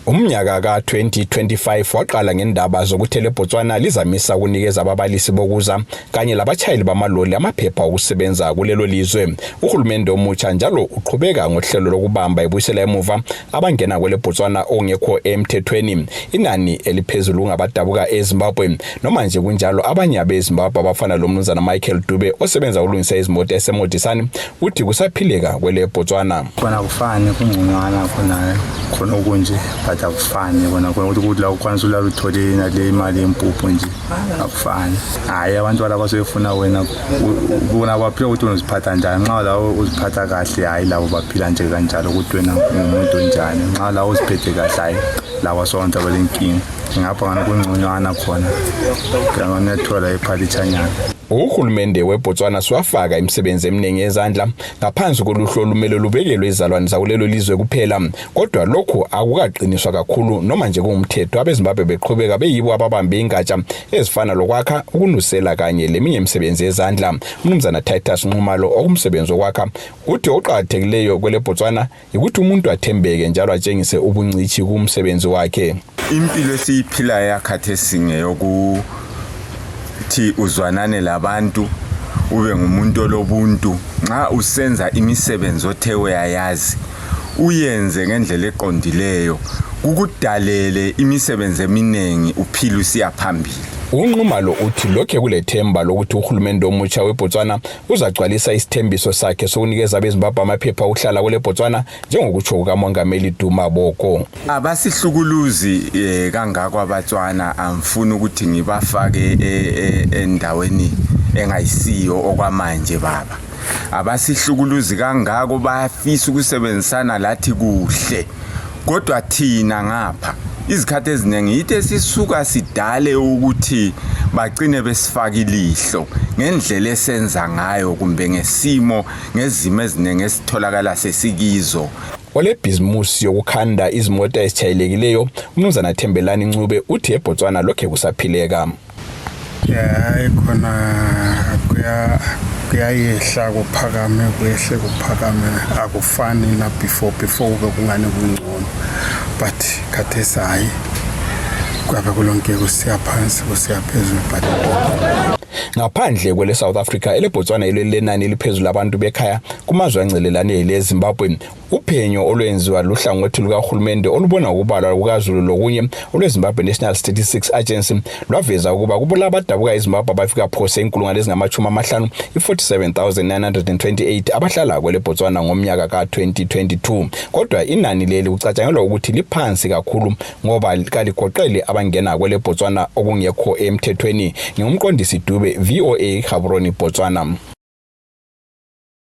Umnyaka ka-2025 waqala ngendaba zokuthi leBotswana lizamisa ukunikeza ababalisi bokuza kanye labatshayeli bamaloli amaphepha okusebenza kulelo lizwe. Uhulumende omutsha njalo uqhubeka ngohlelo lokubamba ibuyisela emuva abangena kweleBotswana ongekho emthethweni. Inani eliphezulu ngabadabuka eZimbabwe noma nje kunjalo abanye abeZimbabwe abafana lo mnumzana Michael Dube osebenza ukulungisa izimoto esemodisani uthi kusaphileka kweleBotswana. Kona kufane kungconywana khona okunje akufani kona ukuthi la ukwanisa uthole le imali yempuphu nje akufani. Hayi abantu abasefuna wena kubona baphila ukuthi uziphatha njani. Nxa lawo uziphatha kahle hayi labo baphila nje kanjalo ukuthi wena ungumuntu njani. Nxa lawo uziphethe kahle hayi lawa sonke abalenkinga. Ngapha ngana kungconywana khona nganethola ePhalitshanyana. Uhulumende weBotswana swafaka imisebenzi eminingi yezandla ngaphansi koluhlu olumele lubekelwe izalwane zakulelo lizwe kuphela, kodwa lokho akukaqiniswa kakhulu noma nje kungumthetho. AbeZimbabwe beqhubeka beyibo ababambe ingatsha ezifana lokwakha, ukunusela kanye leminye imisebenzi yezandla. Umnumzana Titus Nxumalo okumsebenzi wokwakha uthi oqhakathekileyo kweleBotswana ukuthi umuntu athembeke njalo atshengise ubungcithi kumsebenzi wakhe. Impilo esiyiphila yakhathesi ngeyokuthi uzwanane labantu ube ngumuntu olobuntu. Nxa usenza imisebenzi othe uyayazi uyenze ngendlela eqondileyo kukudalele imisebenzi eminingi uphile usiya phambili. Unxumalo uthi lokho kulethemba lokuthi uhulumende omutsha weBotswana uzagcwalisa isithembiso sakhe sokunikeza abeZimbabwe amaphepha okuhlala kweleBotswana njengokutsho kukaMongameli Duma Boko. Abasihlukuluzi kangaka abatswana amfuni ukuthi ngibafake endaweni engayisiyo okwamanje baba. Abasihlukuluzi kangaka bayafisa ukusebenzisana lathi kuhle, kodwa thina ngapha izikhathi eziningi yithe sisuka sidale ukuthi bagcine besifaka ilihlo ngendlela esenza ngayo kumbe ngezimo eziningi esitholakala sesikizo. Olebhizimusi yokukhanda izimota ezitshayilekileyo umnumzana Thembelani Ncube uthi eBotswana lokho kusaphileka. Khona kuyayehla kuphakame kwehle kuphakame akufani na before ube kungane kungcono, but khathesi hayi kwabe kulonke kusiya phansi kusiya phezulu. Ngaphandle kwele South Africa eleBotswana lenani eliphezulu abantu bekhaya kumazwe ancelelane leZimbabwe. Uphenyo olwenziwa luhlangothi lukahulumende olubona ukubalwa kukaZulu lokunye olweZimbabwe National Statistics Agency lwaveza ukuba kubula abadabuka eZimbabwe abafika phose inkulungwane ezingama-50 47,928 abahlala kweleBotswana ngomnyaka ka-2022, kodwa inani leli kucatshangelwa ukuthi liphansi kakhulu ngoba kaligoqele abangena kweleBotswana okungekho emthethweni. Ngumqondisi Dube, VOA Gaborone, Botswana.